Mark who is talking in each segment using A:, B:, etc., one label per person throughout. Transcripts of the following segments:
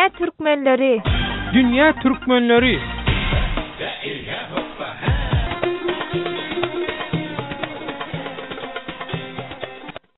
A: Dünýä türkmenleri.
B: Dünýä türkmenleri.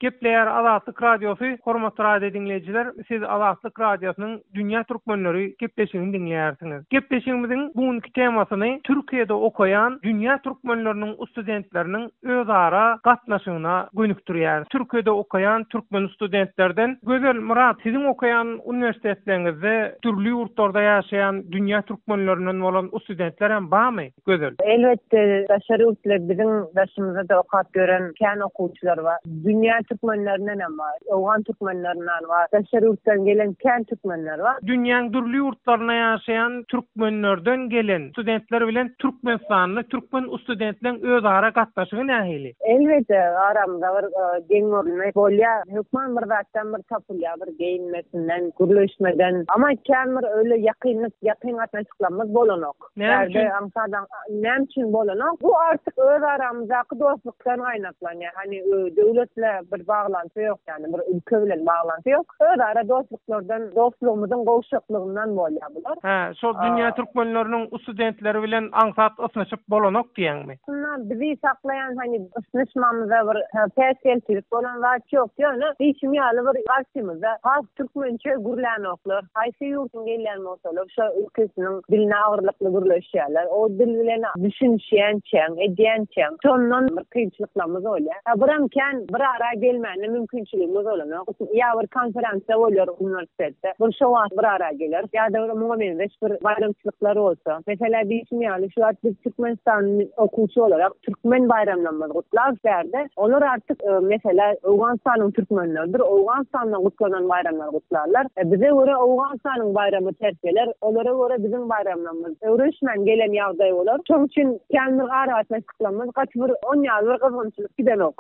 B: Gepleýär Azatlyk Radiosy, Hormatly radio diňleýjiler, siz Azatlyk Radiosynyň Dünýä türkmenleri gepleşigini diňleýärsiňiz. Gepleşigimiziň bu günki temasyny Türkiýede okaýan dünýä türkmenleriniň studentleriniň özara gatnaşygyna gönükdirýäris. Türkiýede okaýan türkmen studentlerden Gözel Myrat, siziň okaýan uniwersitetleriňizde dürli ýurtlarda ýaşaýan dünýä türkmenlerinden bolan ustudentler hem barmy? Gözel.
C: Elbetde, daşary ýurtly biziň daşymyzda-da okap ýören kän okuwçylar bar. Dünýä türkmenlerinden hem bar, owgan türkmenlerinden bar, daşary ýurtdan gelen kän türkmenler bar.
B: Dünýäň dürli ýurtlarynda ýaşaýan türkmenlerden gelen studentler bilen türkmenistanly türkmen ustudentleň özara gatnaşygy nähili?
C: Elbetde, aramyzda bir geň görülme bolýar. Hökman bir zatdan bir tapylýar, bir geýinmesinden, gürleşmeden. Amma kän bir öýle ýakynlyk, ýakyn gatnaşyklarymyz bolanok.
B: Näme üçin?
C: Aňsadan näme üçin bolanok? Bu artyk öz aramyzdaky dostlukdan gaýnaklanýar. Hani döwletle bir baglanty ýok, ýagny bir ülke bilen baglanty ýok. Özara dostluklardan, dostlugymyzyň gowşaklygyndan bolýar bular.
B: Hä, şol dünýä türkmenleriniň ustudentleri bilen aňsat ysnyşyp bolanok diýýäňmi?
C: Aslynda bizi saklaýan hani ysnyşmamyza bir päsgelçilik bolan zat ýok. Ýöne diýşim ýaly bir garşymyzda has türkmençe gürlänoklar. Haýsy ýurtdan gelýän bolsalar şo ülkesiniň diline agyrlykly gürleşýärler. O dil bilen düşünişýänçäň, edýänçäň şondan bir kynçylyklarymyz bolýar. Hä biram kän bir ara gelmäne mümkinçiligimiz bolanok. Ýa bir konferensiýa bolýar uniwersitetde. Bir şo wagt bir ara geleris. Ýa-da bir muňa meňzeş bir baýramçylyklar bolsa. Meselä diýşim ýaly şu wagt biz Türkmenistanly okuwçy olarak türkmen baýramlarymyzy gutlarys bärde. Olar artyk meselä Owganystanyň türkmenleridir. Owganystanda gutlanan baýramlary gutlarlar. Bize görä Owganystanyň baýramy ters geler. Olara görä biziň baýramlarymyz öwrenişmän gelen ýagdaý bolar. Şonuň üçin kän bir aragatnaşyklarymyz gaty bir onýaly bir gyzgynçylyk gidenok.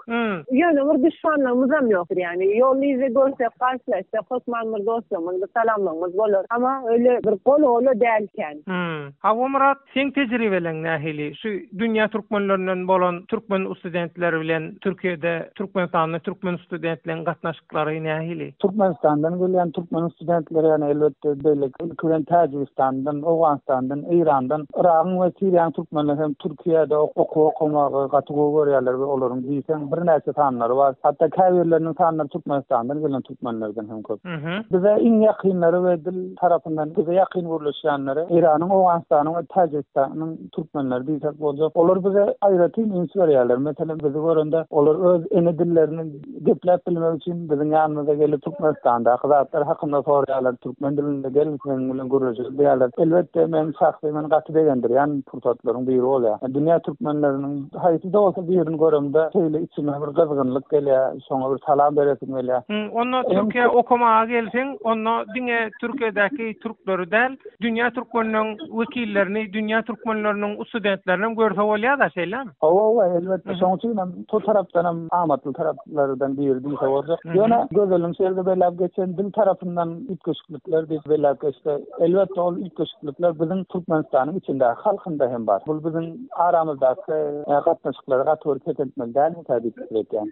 C: Ýöne bir duşmanlygymyzam ýokdur ýagny ýolda-yzda görsek, garşylaşsak hökman bir dostlugymyz, bir salamlygymyz bolar. Amma öýle bir gol-gola däl kän.
B: Hawa Myrat, seň tejribeleň nähili? Şu dünýä türkmenlerinden bolan türkmen ustudentleri bilen Türkiýede Türkmenistanda türkmen studentleň gatnaşyklary nähili?
D: Türkmenistandan gelýän türkmen studentleri ýagny elbetde beýleki ilki bilen Täjigistandan, Owganystandan, Eýrandan, Yragyň we Siriýanyň türkmenleri hem Türkiýede okuw okamagy gaty gowy görýärler we olaryň diýseň birnäçe sanlary bar. Hatda käbirleriniň sanlary Türkmenistandan gelen türkmenlerden hem köp. Bize iň ýakynlary we dil tarapyndan bize ýakyn gürleşýänleri Eýranyň, Owganystanyň we Täjigistanyň türkmenleri diýsek boljak. Olar bize aýratyn üns berýärler. Meselem, bizi görende olar öz ene dillerini gepläp bilmek üçin biziň ýanymyza gelip Türkmenistandaky zatlar hakynda soraýarlar, türkmen dilinde gel seniň bilen gürleşeli diýýärler. Elbetde, meniň şahsy meni gaty begendirýän pursatlaryň biri bolýar. Dünýä türkmenleriniň haýsy-da bolsa birini göremde şeýle içime bir gyzgynlyk gelýär, şoňa bir salam beresim gelýär.
B: Onda Türkiýä okamaga gelseň, onda diňe Türkiýedäki türkleri däl, Dünýä türkmeniniň wekillerini, dünýä türkmenleriniň studentlerini hem görse bolýar-da, şeýlemi?
D: Hawa, hawa, elbetde. Şonuň üçin hem bu tarapdan hem amatly taraplardan biri diýse boljak. Ýöne Gözeliň şu ýerde belläp geçen dil tarapyndan üýtgeşiklikler diýip belläp geçdi. Elbetde, ol üýtgeşiklikler biziň Türkmenistanyň içindäki halkynda hem bar. Bu biziň aramyzdaky gatnaşyklary gaty bir peseltmeli dälmikä diýip pikir edýän.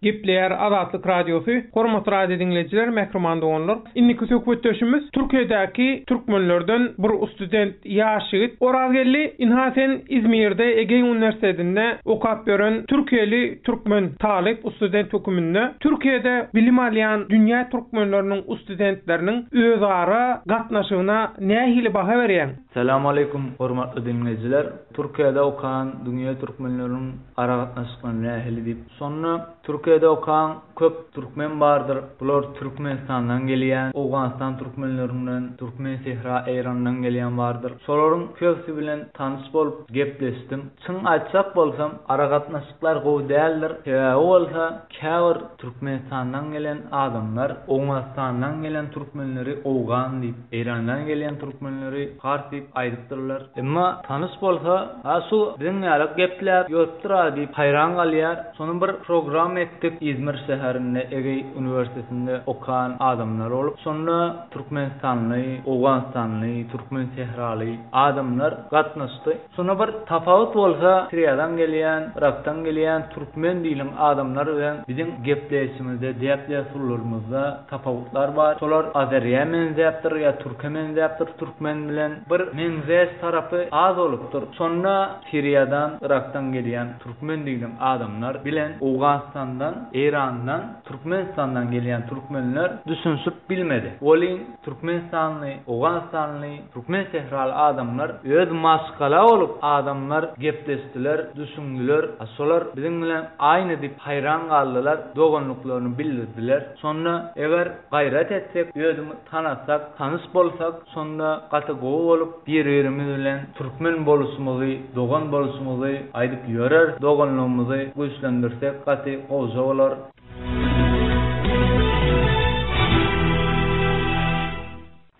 B: Gepleýär Azatlyk Radiosy, Hormatly radio diňleýjiler, mähriban doganlar! Indiki söhbetdeşimiz Türkiýedäki türkmenlerden bir ustudent ýaş ýigit Orazgeldi. Ynha sen Izmirde Egeý uniwersitetinde okap ýören türkiýeli türkmen talyp ustudent höküminde Türkiýede bilim alýan dünýä türkmenleriniň ustudentleriniň özara gatnaşygyna nähili baha berýäň?
E: Salam aleýkum hormatly diňleýjiler. Türkiýede okan dünýä türkmenleriniň aragatnaşyklary nähili diýip. Şonda Türkiýede okan köp türkmen bardyr. Bular Türkmenistandan gelýän, Owganystan türkmenlerinden, Türkmen sähra Eýrandan gelýän bardyr. Şolaryň köpüsi bilen tanyş bolup gepleşdim. Çyn aýtjak bolsam aragatnaşyklar gowy däldir. Sebäbi bolsa Käbir Türkmenistandan gelen adamlar Owganystandan gelen türkmenleri owgan diýip, Eýrandan gelýän türkmenleri pars diýip aýdypdyrlar. Emma tanyş bolsa, Ha şu biziň ýaly gepläp ýörüpdir-a diýip haýran galýar. Şony bir programma etmeli. etdik Izmir şäherinde Egeý uniwersitetinde okan adamlar bolup. Şonda türkmenistanly, owganystanly, türkmen sähraly adamlar gatnaşdy. Şonda bir tapawut bolsa Siriýadan gelýän, Yrakdan gelýän türkmen diýlen adamlar bilen biziň gepleýşimizde, däp-dessurlarymyzda tapawutlar bar. Şolar azeriýä meňzäpdir ýa türke meňzäpdir türkmen bilen bir meňzeş tarapy az bolupdyr. Şonda Siriýadan, Yrakdan gelýän türkmen diýlen adamlar bilen Owganystandan, Eýrandan, Türkmenistandan gelýän türkmenler düşünişip bilmedi. Welin Türkmenistanly, Owganystanly, türkmen sähraly adamlar öz maşgala bolup adamlar gepleşdiler, düşündiler. A şolar biziň bilen aýny diýip haýran galdylar, doganlyklaryny bildirdiler. Şonda eger gaýrat etsek, özümizi tanasak, tanyş bolsak, şonda gaty gowy bolup bir-birimiz bilen türkmen boluşymyzy, dogan boluşymyzy aýdyp ýöreris, doganlygymyzy güýçlendirsek gaty gowja bolar.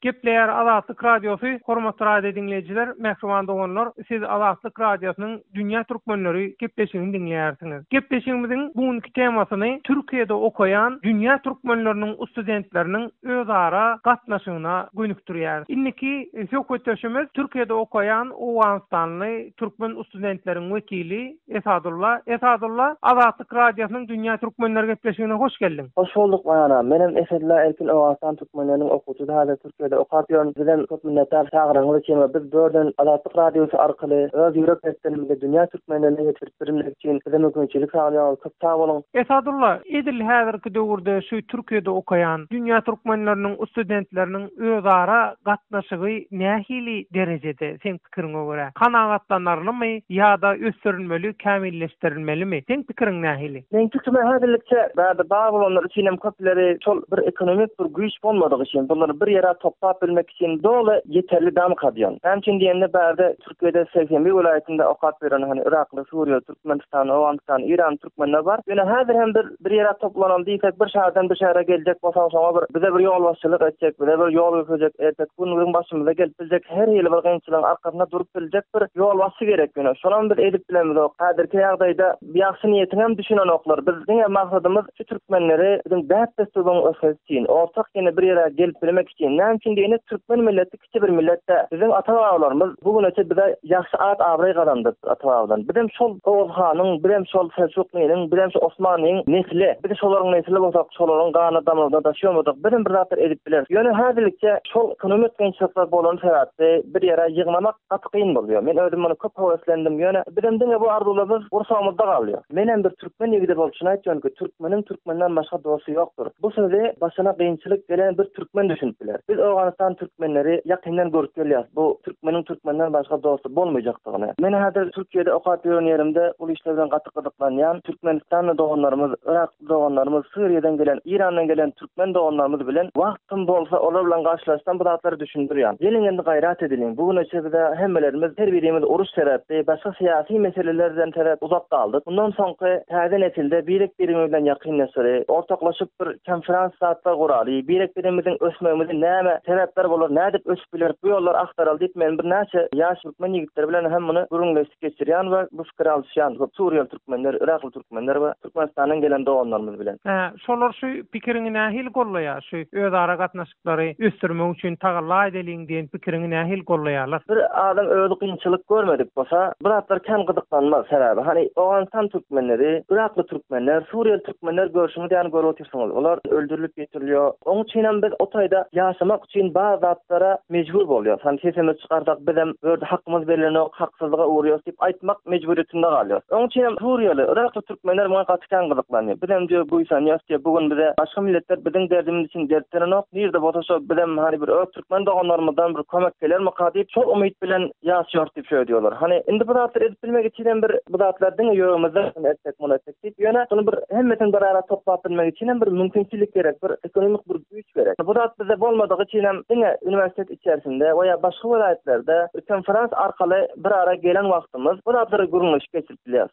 B: Gepleýär Azatlyk Radiosy, Hormatly radio diňleýjiler, mähriban doganlar, siz Azatlyk Radiosynyň Dünýä Türkmenleri gepleşigini diňleýärsiňiz. Gepleşigimiziň bu günki temasyny Türkiýede okaýan dünýä türkmenleriniň studentleriniň özara gatnaşygyna gönükdirýäris. Indiki söhbetdeşimiz Türkiýede okaýan owganystanly türkmen studentleriň wekili Esadulla. Esadulla, Azatlyk Radiosynyň Dünýä Türkmenleri gepleşigine hoş geldiň.
A: Hoş bolduk Maýana. Menem Esedulla Erkin Owganystan türkmenleriniň okuwçysy häzir Türkiýede okap ýörün. Sizem köp minnetdar çagyrygyňyz üçin we biz börden Azatlyk Radiosy arkaly öz ýürek dertlerimizi dünýä türkmenlerine ýetirip bilmek üçin bize mümkinçilik sağlaýaňyz. Köp sag boluň.
B: Esadulla, edil häzirki döwürde şu Türkiýede okaýan dünýä türkmenleriniň studentleriniň özara gatnaşygy nähili derejede seň pikiriňe görä? Kanagatlanarlymy ýa-da ösdürilmeli, kämilleşdirilmelimi? Seň pikiriň nähili?
A: Meň pikrime häzirlikçe bärde bar bolanlar üçinem köpleri şol bir ekonomik bir güýç bolmadygy üçin bulary bir ýere toplap bilmek üçin doly ýeterli damyka diýen. Näme üçin diýende bärde Türkiýede 81 welaýatynda okap ýören hany Yrakly, Suriýaly, Türkmenistanly, Owganystanly, Iranly türkmenler bar. Ýöne häzir hem bir bir ýere toplanaly diýsek bir şäherden bir şähere geljek bolsaň şoňa bir bize bir ýolbaşçylyk etjek, bize bir ýol görkezjek, erteki gün biziň başymyza gelip biljek her hili bir kynçylygyň arkasynda durup biljek bir ýolbaşçy gerek ýöne şonam biz edip bilemizok. Häzirki ýagdaýda ýagşy niýetiňem düşünenoklar. Biz diňe maksadymyz şu türkmenleri biziň däp-dessurymyzyň ösmesi üçin, ortak ýene bir ýere gelip bilmek üçin. Näme üçin diýende türkmen milleti kiçi bir millet-dä. Biziň ata-babalarymyz bu güneçe bize ýagşy at-abraý gazandyrdy ata-babadan. Bizem şol Oguz hanyň, bizem şol Seljuklynyň, bizem şu Osmanyň nesli. Biz şolaryň nesli bolsak, şolaryň gany damarymyzda daşýan bolsak, bizem bir zatlar edip bileris. Ýöne häzirlikçe şol ekonomik kynçylyklar bolany sebäpli bir ýere ýygnamak gaty kyn bolýar. Men özüm muny köp höweslendim. Ýöne bizem diňe bu arzuwlarymyz gursagymyzda galýar. Menem bir türkmen ýigidi bolup şuny aýtýan ki, türkmeniň türkmenden başga dosty ýokdur. Bu sözi başyna kynçylyk gelen bir türkmen düşünip biler. Biz Owganystan türkmenleri ýakyndan görüp gelýäs bu türkmeniň türkmenden başga dosty bolmaýjakdygyny. Men häzir Türkiýede okap ýören ýerimde bul işler bilen gaty gyzyklanýan. Türkmenistanly doganlarymyz, Yrakly doganlarymyz, Siriýadan gelen, Irandan gelen türkmen doganlarymyz bilen wagtym bolsa olar bilen garşylaşsam bu zatlary düşündirýän. Geliň indi gaýrat edeliň. Bu güneçe bize hemmelerimiz her birimiz uruş sebäpli, başga syýasy meselelerden sebäp uzak galdyk. Mundan soňky täze nesilde birek-birimiz bilen ýakynlaşaly, ortaklaşyp bir konferans zatlar guraly, birek-birimiziň ösmegimizi näme sebäpler bolar, nädip ösüp bileris bu ýollary agtaraly diýip men birnäçe ýaş türkmen ýigitleri bilen hem muny gürrüňleşdik geçirýän we bu pikiri alyşýan köp suriýaly türkmenler, yrakly türkmenler we Türkmenistandan gelen doganlarymyz bilen.
B: Hä, şolar şu pikiriňi nähili gollaýar, şu özara gatnaşyklary ösdürmek üçin tagalla edeliň diýen pikiriňi nähili gollaýarlar?
A: Bir adam özi kynçylyk görmedik bolsa, bu zatlar kän gyzyklanmaz, sebäbi hany Owganystan türkmenleri, yrakly türkmenler, suriýaly türkmenler görşüňiz ýaly görüp otyrsyňyz, olar öldürilip ýetirilýär. Oň üçinem biz o taýda ýaşamak üçin bar zatlara mejbur bolýarys. Hany sesimizi çykarsak bizem bu ýerde hakymyz berlenok, haksyzlyga ugraýarys diýip aýtmak mejburyýetinde galýarys. Oň üçinem suriýaly, yrakly türkmenler muňa gaty kän gyzyklanýar. Bizem diýýär buýsanýarys diýýär, bu gün bize başga milletler biziň derdimiz üçin dertlenenok, nirde bolsa şo bizem hany bir öz türkmen doganlarymyzdan bir kömek gelermika diýip şol umyt bilen ýaşaýarys diýip şeýle diýýärler. Hany indi bu zatlary edip bilmek üçinem bir bu zatlar diňe ýüregimizde etsek muny etsek diýip ýöne şuny bir hemmesini bir ara toplap bilmek üçinem bir mümkinçilik gerek, bir ekonomik bir güýç gerek. Bu zat bizde bolmadygy üçinem diňe uniwersitet içerisinde we ýa başga welaýatlarda bir konferans arkaly bir ara gelen wagtymyz bu zatlary gürrüňleşip geçirip bilýäris.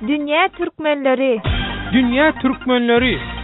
F: Dünýä türkmenleri.
B: Dünýä türkmenleri.